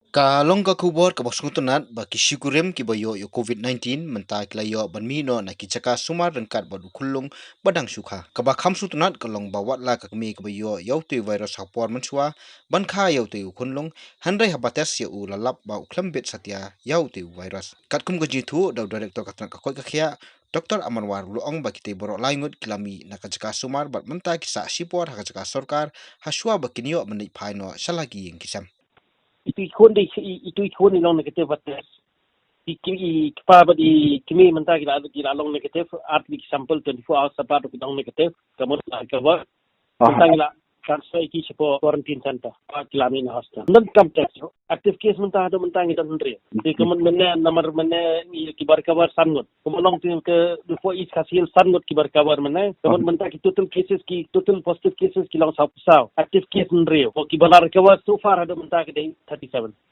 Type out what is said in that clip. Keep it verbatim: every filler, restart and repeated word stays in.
Ka long ka khubor kaba sngewtynnat ba ki shikurim kiba ïoh ïa u COVID nineteen mynta ki la ïoh ban mih noh na ki jaka sumar ryngkat bad u khunlung ba dang shu kha. Kaba kham sngewtynnat ka long ba watla ka kmie kaba ïoh ïa utei u virus ha por mynshuwa ban kha ïa utei u khunlung, hynrei haba test ïa u la lap ba u khlem bit satia ïa utei u virus. Katkum ka jingïathuh da u director ka tnat ka koit ka khiah, Doctor Amarwar u la ong ba kitei baroh lai ngut ki la mih na ka jaka sumar bad mynta ki sah shipor ha ka jaka sorkar ha shuwa ba kin ïoh ban leit phai noh sha la ki ïing ki sem. Itu i khun di i itu i khun i long negative bad test. I ki i kpa bad i kmie mynta ki la ki la long negative, at ki sample twenty-four hours apart ki long negative. Ka mut la recover. Mynta ki la transfer ki shapoh quarantine center. Ki la mih na hostel. Ngan kam test. Active case mynta haduh mynta ngi don hynriew. Te ka mut mynne namar mynne ngi ki ba recover san ngut. Kumba long te ka before East Khasi Hills san ngut ki ba recover mynne. Ka mut mynta ki total cases ki total positive cases ki long saw phew saw. Active case hynriew. Ki ba la recover so far haduh mynta ki dei thirty-seven.